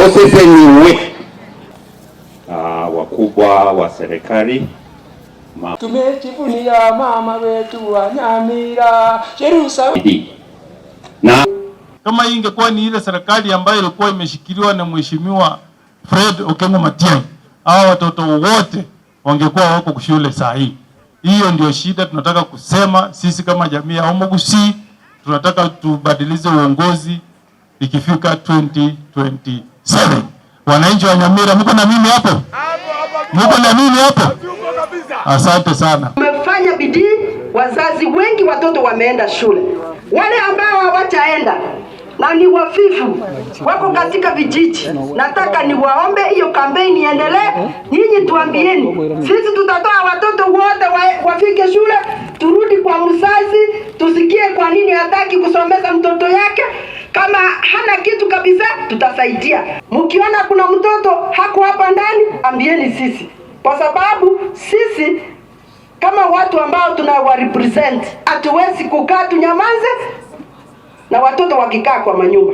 Oseseniwe. Wakubwa wa serikali. Tumejivunia mama wetu wa Nyamira, Jerusalem. Na Kama hii ingekuwa ni ile serikali ambayo ilikuwa imeshikiliwa na Mheshimiwa Fred Okengo Matiang'i, hawa watoto wote wangekuwa wako shule saa hii. Hiyo ndio shida tunataka kusema sisi kama jamii ya Omogusii, tunataka tubadilize uongozi ikifika 2027. Wananchi wa Nyamira, mko na mimi hapo? Mko na mimi hapo? Asante sana. Tumefanya bidii, wazazi wengi watoto wameenda shule. Wale ambao hawajaenda na ni wafifu wako katika vijiji, nataka niwaombe hiyo kampeni iendelee. Nyinyi tuambieni, sisi tutatoa watoto wote wafike shule, turudi kwa mzazi, tusikie kwa nini hataki kusomeza mtoto yake. Kama hana kitu kabisa, tutasaidia. Mkiona kuna mtoto hako hapa ndani, ambieni sisi, kwa sababu sisi kama watu ambao tunawa represent hatuwezi kukaa tunyamaze na watoto wakikaa kwa manyumba.